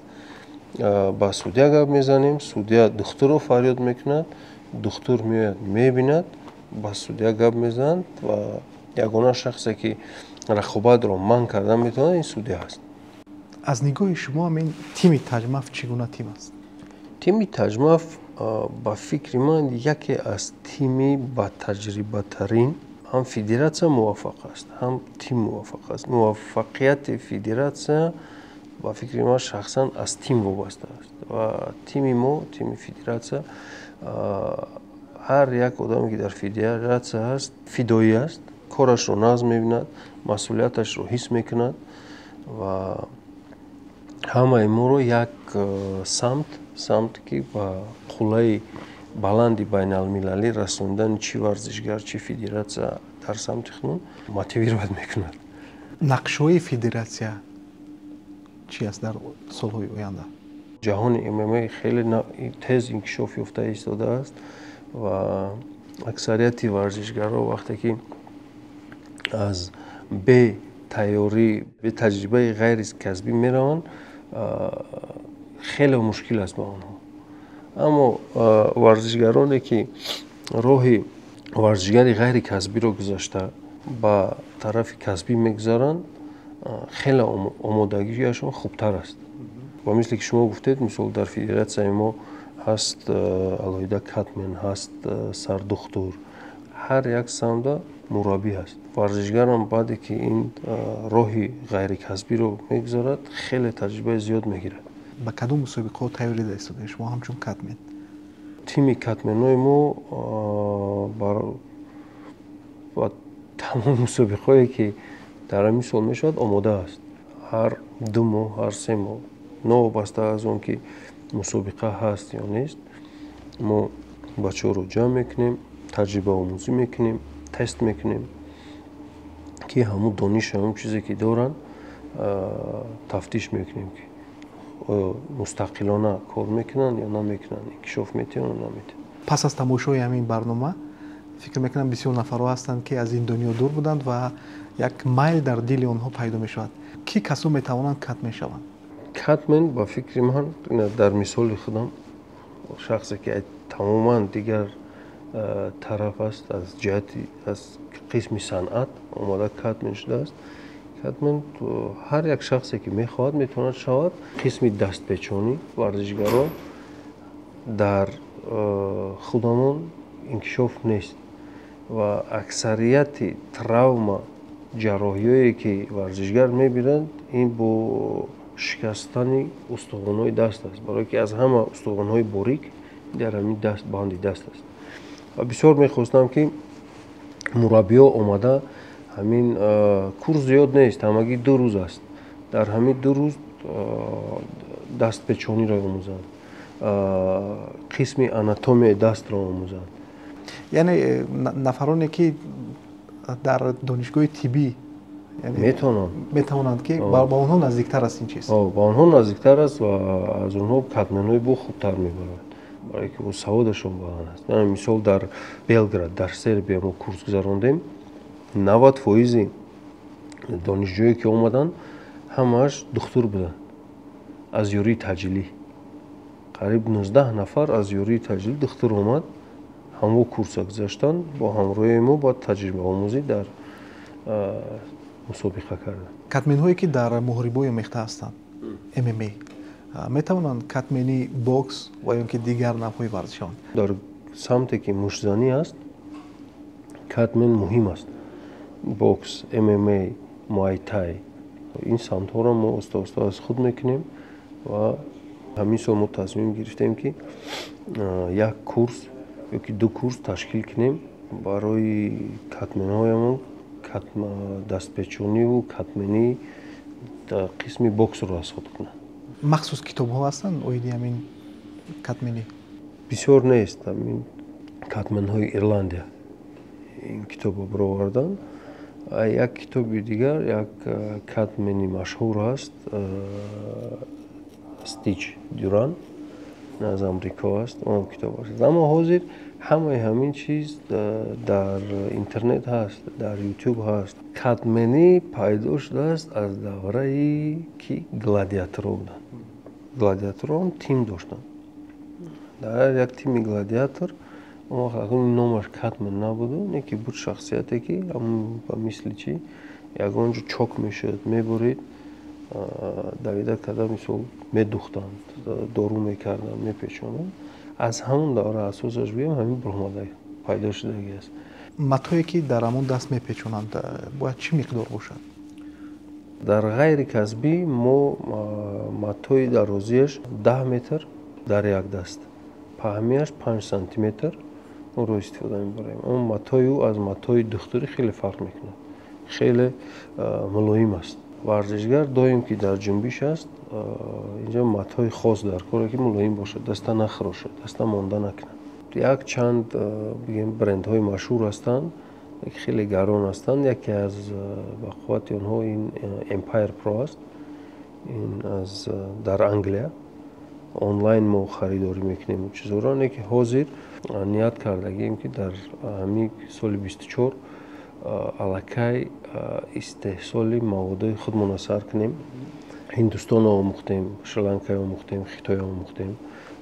Speaker 2: ба судья гап мезанем, судья духтурро фарёд мекунад, духтур меояд, мебинад, ба судья гап мезанад, ва ягона шахсе, ки рақобатро манъ карда метавонад, ин судья аст.
Speaker 1: Аз нигоҳи шумо ҳамин тими Таҷмаф чӣ гуна тим аст?
Speaker 2: Тими Таҷмаф, ба фикри ман, яке аз тими батаҷрибатарин. Ҳам федератсия муваффақ аст, ҳам тим муваффақ аст. Муваффақияти федератсия, ба фикри ман, шахсан аз тим вобаста аст ва тими мо, тими федератсия, ҳар як одаме, ки дар федератсия ҳаст, фидоӣ аст, корашро нағз мебинад, масъулияташро ҳис мекунад ва ҳамаи моро як самт, ки ба қуллаи баланди байналмилалӣ расондани чӣ варзишгар, чӣ федератсия дар самти худмон мотивировать мекунад.
Speaker 1: Нақшҳои федератсия чӣ аст дар солҳои оянда?
Speaker 2: Ҷаҳони ММА хеле тез инкишоф ёфта истодааст ва аксарияти варзишгарро, вақте ки аз бетайёрӣ, бетаҷрибаи ғайри касбӣ мераванд, хеле мушкил аст ба онҳо. Аммо варзишгароне, ки роҳи варзишгари ғайрикасбиро гузашта ба тарафи касбӣ мегузаранд, хеле омодагиашон хубтар аст. Ва мисле ки шумо гуфтед, мисол дар федератсияи мо ҳаст алоҳида катмен, ҳаст сардухтур, ҳар як самтда мураббӣ ҳаст. Варзишгарам баъде ки ин роҳи ғайрикасбиро мегузарад, хеле таҷрибаи зиёд мегирад.
Speaker 1: Ба кадом мусобиқаҳо тайёрӣ дида шумо ҳамчун катмен?
Speaker 2: Тими катменҳои мо ба тамом мусобиқаҳое ки дар ҳамин сол мешавад омода аст. Ҳар 2 моҳ, ҳар 3 моҳ, новобаста аз он ки мусобиқа ҳаст ё нест, мо бачаҳоро ҷамъ мекунем, таҷрибаомӯзӣ мекунем, тест мекунем, ки ҳамун дониш, ҳамун чизе ки доранд, тафтиш мекунем, ки оё мустақилона кор мекунанд ё намекунанд, инкишоф метиҳанд ё наметиҳанд.
Speaker 1: Пас аз тамошои ҳамин барнома фикр мекунам бисёр нафарҳо ҳастанд, ки аз ин дунё дур буданд ва як майл дар дили онҳо пайдо мешавад. Ки касо метавонанд катмен шаванд?
Speaker 2: Катмен ба фикри ман, дар мисоли худам, шахсе ки тамоман дигар тараф аст, аз ҷиҳати аз қисми санъат омода катмен шудааст. Катмен ҳар як шахсе ки мехоҳад метавонад шавад. Қисми дастпечонӣ варзишгарон дар худамон инкишоф нест ва аксарияти травма ҷарроҳиҳое ки варзишгар мебинанд, ин бо шикастани устухонҳои даст аст, барое ки аз ҳама устухонҳои борик дар ҳамин даст, банди даст аст. Ва бисёр мехостам, ки мураббиҳо омада ҳамин курс зиёд нест, ҳамагӣ 2 рӯз аст. Дар ҳамин 2 рӯз дастпечониро омӯзанд, қисми анатомияи дастро омӯзанд.
Speaker 1: Яъне нафароне ки дар донишгоҳи тиббӣ метавонанд, ки ба онҳо наздиктар аст ин чиз?
Speaker 2: Ба онҳо наздиктар аст ва аз онҳо катменҳои бо хубтар мебаранд, барое ки саводашон баланд аст. Мисол дар Белград, дар Сербия мо курс гузарондем, 90% донишҷӯе ки омаданд ҳамааш духтур буданд аз ёрии таъҷилӣ. Қариб 19 нафар аз ёрии таъҷилӣ духтур омад, ҳамво курса гузаштанд, бо ҳамроҳи мо бо таҷрибаомӯзӣ дар мусобиқа карданд.
Speaker 1: Катменҳое ки дар муҳорибаҳои омехта ҳастанд, ММА, метавонанд катмени бокс ва ё ки дигар навъҳои варзиш шаванд?
Speaker 2: Дар самте ки муштзанӣ аст, катмен муҳим аст. Бокс, ММА, муайтай, ин самтҳоро мо оста-оста аз худ мекунем ва ҳамин сол мо тасмим гирифтем, ки як курс ё ки 2 курс ташкил кунем барои катменҳоямон, дастпечониву катменӣ қисми боксро аз худ кунанд.
Speaker 1: Махсус китобҳо ҳастанд оиди ҳамин катменӣ?
Speaker 2: Бисёр нест. Ҳамин катменҳои Ирландия ин китобро бароварданд. Як китоби дигар, як катмени машҳур ҳаст, Стич Дюран аз Амрико аст, он китоб аст. Аммо ҳозир ҳамаи ҳамин чиз дар интернет ҳаст, дар ютуб ҳаст. Катменӣ пайдо шудааст аз даврае ки гладиаторҳо буданд. Гладиаторҳо тим доштанд. Дар як тими гладиатор он вақт номаш катмен набуду, не ки буд шахсияте ки ба мисли чи ягон ҷо чок мешуд, мебурид, давида карда мисол медухтанд, дору мекарданд, мепечонанд. Аз ҳамон давра асосаш гӯям ҳамин баромада пайдо шудагӣ аст.
Speaker 1: Матое ки дар ҳамон даст мепечонанд бояд чӣ миқдор бошад?
Speaker 2: Дар ғайри касбӣ мо матои дарозиаш 10 метр дар як даст, паҳмиаш 5 сантиметр онро истифода мебарем. Он матои ӯ аз матои духтурӣ хеле фарқ мекунад, хеле мулоим аст. Варзишгар доим ки дар ҷунбиш аст, инҷо матои хос дар коре ки мулоим бошад, даста нахӯрошад, даста монда накунад. Як чанд бигем брендҳои машҳур ҳастанд, хеле гарон ҳастанд. Яке аз ба қуввати онҳо ин Empire Pro аст, ин аз дар Англия онлайн мо харидорӣ мекунем чизҳоро, не ки ҳозир ният кардагием ки дар ҳамин соли 24 аллакай истеҳсоли маводои худмонро сар кунем. Ҳиндустонро омӯхтем, Шри-Ланкаро омӯхтем, Хитойро омӯхтем.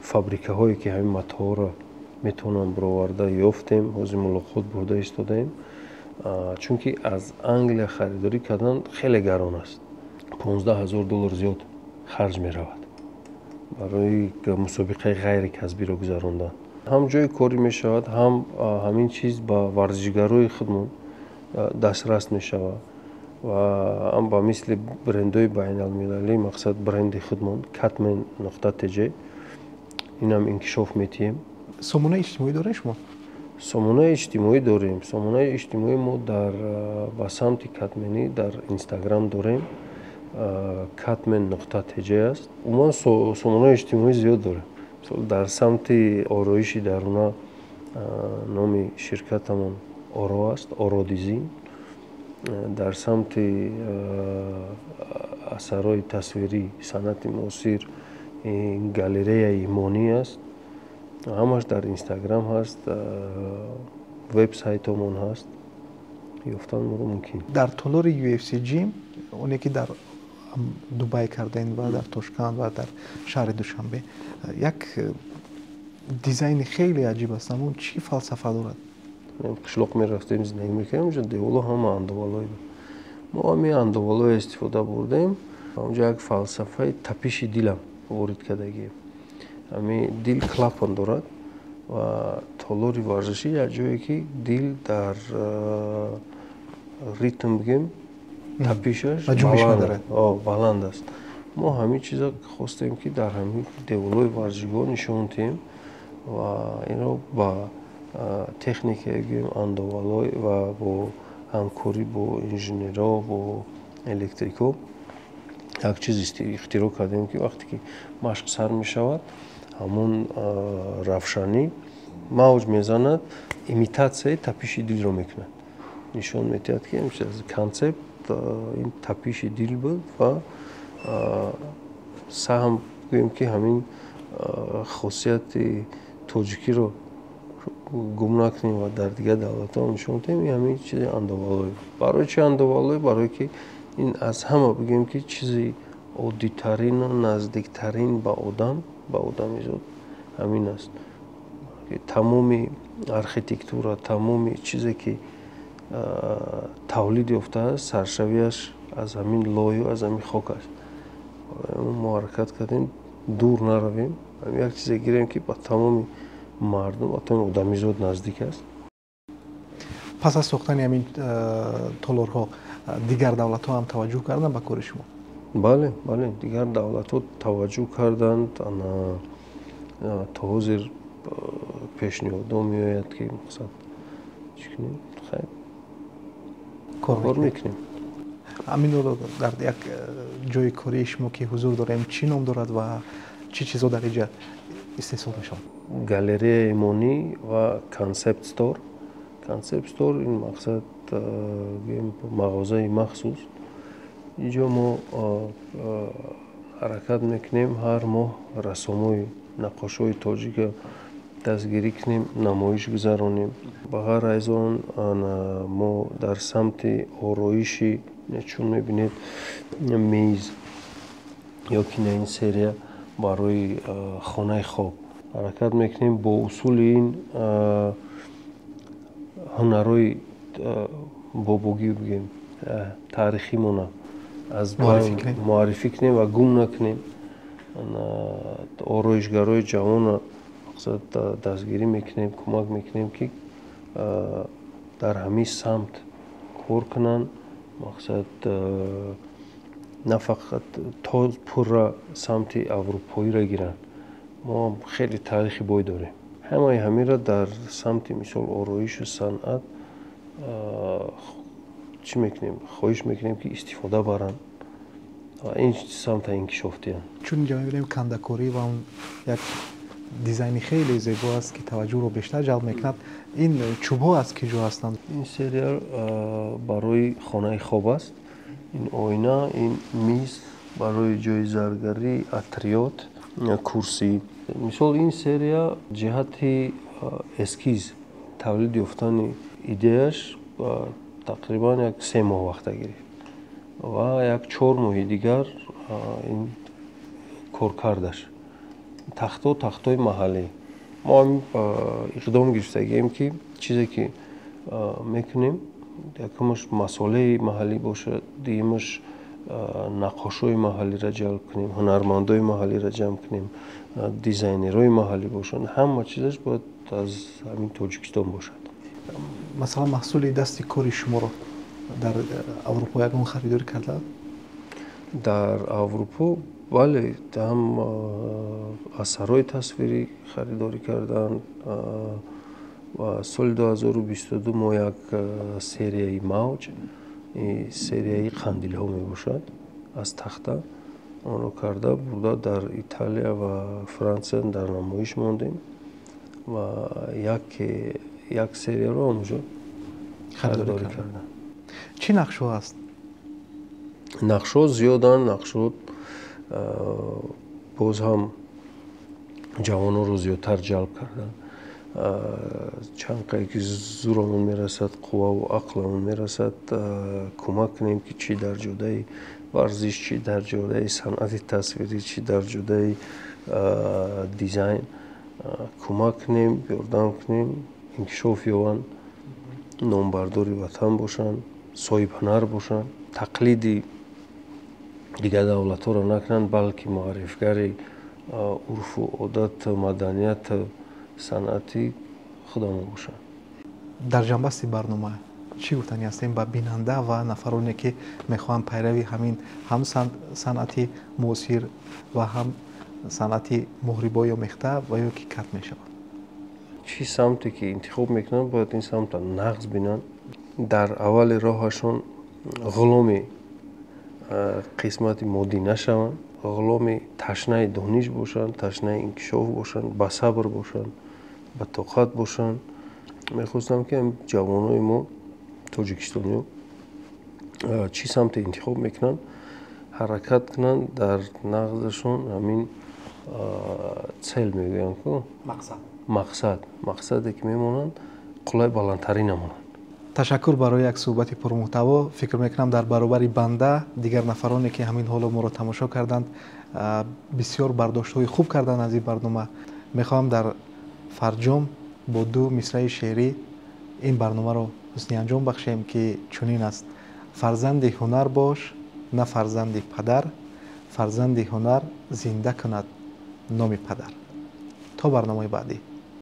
Speaker 2: Фабрикаҳое ки ҳамин матоҳоро метавонанд бароварда ёфтем, ҳозир мулоқот бурда истодаем. Чунки аз Англия харидорӣ кардан хеле гарон аст, $15,000 зиёд харҷ меравад барои мусобиқаи ғайрикасбиро гузарондан. Ҳам ҷои корӣ мешавад, ҳам ҳамин чиз ба варзишгарои худмон дастрас мешавад ва ҳам ба мисли брендҳои байналмилалӣ, мақсад бренди худмон katmen.tj инам инкишоф метиҳем.
Speaker 1: Сомонаи иҷтимоӣ доред шумо?
Speaker 2: Сомонаи иҷтимоӣ дорем. Сомонаи иҷтимоӣ мо дар ба самти катменӣ дар Инстаграм дорем, katmen.tj аст. Умуман сомонаи иҷтимоӣ зиёд дорем. Дар самти ороиши даруна номи ширкатамон Оро аст, Оро Дизайн. Дар самти асарҳои тасвирӣ, санъати муосир галереяи Монӣ аст. Ҳамаш дар Инстаграм ҳаст, вебсайтомон ҳаст, ёфтан моро мумкин.
Speaker 1: Дар толори UFC Gym, оне ки дар Дубай кардем ва дар Тошканд ва дар шаҳри Душанбе, як дизайни хеле аҷиб аст. Ҳамон чӣ фалсафа дорад?
Speaker 2: Қишлоқ мерафтем, зиндагӣ мекардем, онҷо деволо ҳама андовалҳое буд. Мо ҳамин андовалҳое истифода бурдем. Онҷо як фалсафаи тапиши дилам ворид кардагием. Ҳамин дил клапан дорад ва толори варзишӣ як ҷое ки дил дар ритм бигем тапишаш баланд аст. Мо ҳамин чиза хостем ки дар ҳамин деволҳои варзишгоҳ нишон диҳем ва инро ба техникае гӯем андовалҳо ва бо ҳамкорӣ бо инженерҳо, бо электрикҳо як чиз ихтироъ кардем ки вақте ки машқ сар мешавад, ҳамон равшанӣ мавҷ мезанад, имитатсияи тапиши дилро мекунад. Нишон медиҳад ки концепт ин тапиши дил буд ва саҳм гӯем ки ҳамин хосияти тоҷикиро гум накунем ва дар дигар давлатҳо нишон диҳем. Ин ҳамин чизи андовалҳое. Барои чи андовалҳое? Барое ки ин аз ҳама бигӯем ки чизи оддитарину наздиктарин ба одам, ба одамизод ҳамин аст. Тамоми архитектура, тамоми чизе ки тавлид ёфтааст, саршавиаш аз ҳамин лою аз ҳамин хок аст. Мо ҳаракат кардем дур наравем, як чизе гирем ки ба тамоми мардум, ба тамоми одамизод наздик аст.
Speaker 1: Пас аз сохтани ҳамин толорҳо дигар давлатҳо ҳам таваҷҷӯҳ карданд ба кори шумо?
Speaker 2: Бале, бале, дигар давлатҳо таваҷҷӯҳ карданд. То ҳозир пешниҳодҳо меояд ки мақсад чӣ кунем, хайр кор мекунем.
Speaker 1: Ҳамин дар як ҷои кории шумо ки ҳузур дорем, чӣ ном дорад ва чӣ чизҳо дар инҷа истеҳсол мешавад?
Speaker 2: Галереяи Монӣ ва концепт стор. Концепт стор ин мақсад мағозаи махсус. Инҷо мо ҳаракат мекунем ҳар моҳ рассомои наққошҳои тоҷика дастгирӣ кунем, намоиш гузаронем. Ба ғайр аз он мо дар самти ороиши, чун мебинед, миз ё ки на ин серия барои хонаи хоб ҳаракат мекунем бо усули ин ҳунарҳои бобогӣ бигем, таърихимона аз муаррифӣ кунем ва гум накунем. Ороишгарои ҷавонро мақсад дастгирӣ мекунем, кӯмак мекунем ки дар ҳамин самт кор кунанд. Мақсад на фақат то пурра самти аврупоиро гиранд. Мо хеле таърихи бой дорем. Ҳамаи ҳаминро дар самти мисол ороишу санъат чӣ мекунем? Хоҳиш мекунем ки истифода баранд ва ин самта инкишоф диҳанд.
Speaker 1: Чун инҷа мебинем кандакорӣ ва он як дизайни хеле зебо аст ки таваҷҷӯҳро бештар ҷалб мекунад. Ин чӯбҳо аз ки ҷо ҳастанд?
Speaker 2: Ин серия барои хонаи хоб аст. Ин оина, ин миз барои ҷои заргарӣ, атриёт, курсӣ. Мисол ин серия ҷиҳати эскиз тавлид ёфтани идеяш тақрибан як 3 моҳ вақта гирифт ва як 4 моҳи дигар ин коркардаш. Тахтҳо тахтҳои маҳаллӣ. Мо ҳам иқдом гирифтагием, ки чизе ки мекунем, якумаш масолеҳи маҳаллӣ бошад, дуюмаш наққошҳои маҳаллиро ҷалб кунем, ҳунармандои маҳаллиро ҷамъ кунем, дизайнерҳои маҳаллӣ бошанд. Ҳама чизаш бояд аз ҳамин Тоҷикистон бошад.
Speaker 1: Масалан, маҳсули дасти кори шуморо дар Аврупо ягон харидорӣ кардаанд?
Speaker 2: Дар Аврупо бале, ҳам асарҳои тасвирӣ харидорӣ карданд. Ва соли 2022 мо як серияи мавҷ, серияи қандилҳо мебошад, аз тахта онро карда бурда дар Италия ва Франсия дар намоиш мондем ва як серияро онҷо харидорӣ карданд.
Speaker 1: Чӣ нақшҳо аст?
Speaker 2: Нақшҳо зиёданд. Нақшҳо боз ҳам ҷавононро зиёдтар ҷалб карданд. Чанд қадр ки зӯрамон мерасад, қувваву ақламон мерасад, кӯмак кунем, ки чӣ дар ҷодаи варзиш, чӣ дар ҷодаи санъати тасвирӣ, чӣ дар ҷодаи дизайн кӯмак кунем, ёрдам кунем, инкишоф ёбанд, номбардори ватан бошанд, соҳибҳунар бошанд, тақлиди дигар давлатҳоро накунанд, балки муаррифгари урфу одат, маданият, санъати худамон бошанд.
Speaker 1: Дар ҷанбасти барнома чӣ гуфтанӣ ҳастем ба бинанда ва нафароне, ки мехоҳанд пайрави ҳамин ҳам санъати муосир ва ҳам санъати муҳрибо ё мехта ва ё ки кат мешаванд?
Speaker 2: Чӣ самте ки интихоб мекунанд, бояд ин самтро нағз бинанд. Дар аввали роҳашон ғуломи қисмати моддӣ нашаванд, ғуломи ташнаи дониш бошанд, ташнаи инкишоф бошанд, ба сабр бошанд, ба тоқат бошанд. Мехостам, ки ҷавонои мо, тоҷикистониё, чӣ самте интихоб мекунанд, ҳаракат кунанд дар нағзашон ҳамин цель мегӯянд ку, мақсад, мақсаде ки мемонанд, қуллаи баландтарин намонанд.
Speaker 1: Ташаккур барои як суҳбати пурмуҳтаво. Фикр мекунам, дар баробари банда дигар нафароне, ки ҳамин ҳоло моро тамошо карданд, бисёр бардоштҳои хуб карданд аз ин барнома. Мехоҳам дар фарҷом бо ду мисраи шеърӣ ин барномаро ҳусни анҷом бахшем, ки чунин аст: фарзанди ҳунар бош, на фарзанди падар, фарзанди ҳунар зинда кунад номи падар. То барномаи баъдӣ.